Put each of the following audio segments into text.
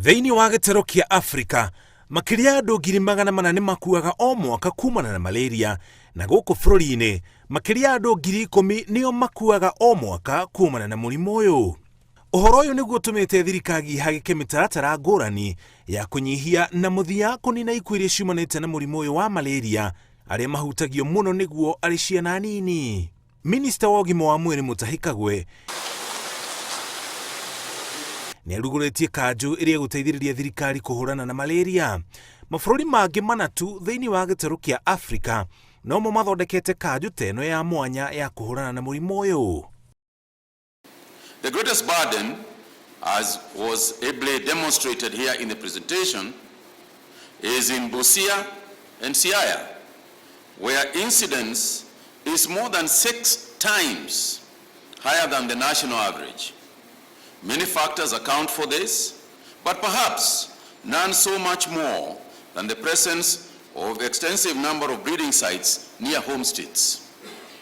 Thĩinĩ wa gĩtarũ kĩa Afrika, makĩria ya andũ 400,000 nĩ makuaga o mwaka kumana na malaria, na gũkũ bũrũri-inĩ makĩria ya andũ 10,000 nĩo makuaga o mwaka kumana na mũrimũ ũyũ. Ũhoro ũyũ nĩguo ũtũmĩte thirikari ĩhagĩke mĩtaratara ngũrani ya kũnyihia na mũthia kũnina ikuũ iria ciumanĩte na mũrimũ ũyũ wa malaria, arĩa mahutagio mũno nĩguo arĩ ciana nini. Minista wa ũgima wa mwĩrĩ Mutahi Kagwe nĩ arugũrĩtie kanjũ ĩrĩa ĩgũteithĩrĩria thirikari kũhũrana na malaria. Mabũrũri mangĩ mana tu thĩinĩ wa gĩtarũ kĩa Afrika nomo mathondekete kanjũ ta ĩno ya mwanya ya kũhũrana na mũrimũ ũyũ. The greatest burden, as was ably demonstrated here in the presentation, is in Busia and Siaya, where incidence is more than 6 times higher than the national average. Many factors account for this, but perhaps none so much more than the presence of extensive number of breeding sites near homesteads.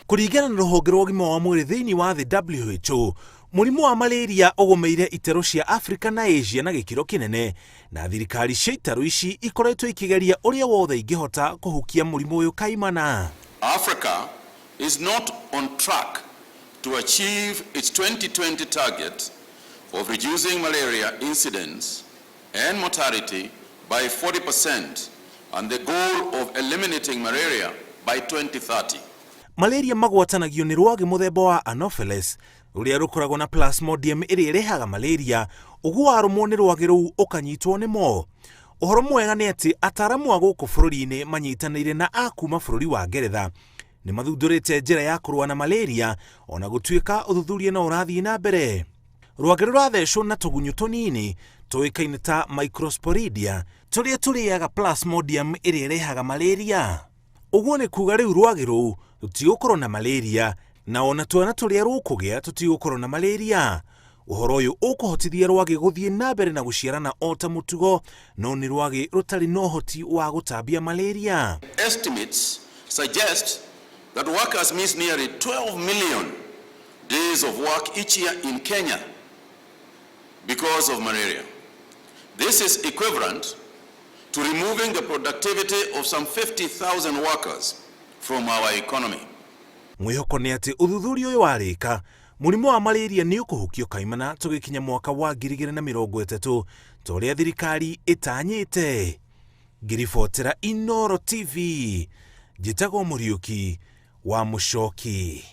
Kũringana na rũhonge rwa ũgima wa mwĩrĩ thĩinĩ wa thĩ WHO, mũrimũ wa malaria ũgũmĩire itaro cia Afrika na Asia na gĩkĩro kĩnene, na thirikari cia itaro ici ikoretwo ikĩgeria ũrĩa wothe ingĩhota kũhukia mũrimũ ũyũ kaimana. Africa is not on track to achieve its 2020 target of reducing malaria incidence and mortality by 40% and the goal of eliminating malaria by 2030. Malaria magwatanagio nĩ rwagĩ mũthemba wa Anopheles rũrĩa rũkoragwo na plasmodium ĩrĩa ĩrehaga malaria, ũguo warũmwo nĩ rwagĩ rũu ũkanyitwo nĩ mo. Ũhoro mwega nĩ atĩ ataramu a gũkũ bũrũri-inĩ manyitanĩire na a kuma bũrũri wa Ngeretha nĩ mathundũrĩte njĩra ya kũrũa na malaria ona gũtuĩka ũthuthuria no ũrathiĩ na mbere. Rwagĩ rũrathecwo na tũgunyũ tũnini tũĩkaine ta microsporidia tũrĩa tũrĩaga plasmodium ĩrĩa ĩrehaga malaria. Ũguo nĩ kuga rĩu rwagĩ rũu rũtigũkorwo na malaria na ona twana tũrĩa rũkũgĩa tũtigũkorwo na malaria. Ũhoro ũyũ ũkũhotithia rwagĩ gũthiĩ na mbere na gũciarana o ta mũtugo, no nĩ rwagĩ rũtarĩ na ũhoti wa gũtambia malaria. Estimates suggest that workers miss nearly 12 million days of work each year in Kenya because of malaria. This is equivalent to removing the productivity of some 50,000 workers from our economy. Mwĩhoko nĩ atĩ ũthuthuria ũyũ warĩka, mũrimũ wa malaria nĩ ũkũhukio kaimana tũgĩkinya mwaka wa 2030 ta ũrĩa thirikari ĩtanyĩte. Ngĩribotera Inooro TV, njĩtagwo Mũriũki wa Mũcoki.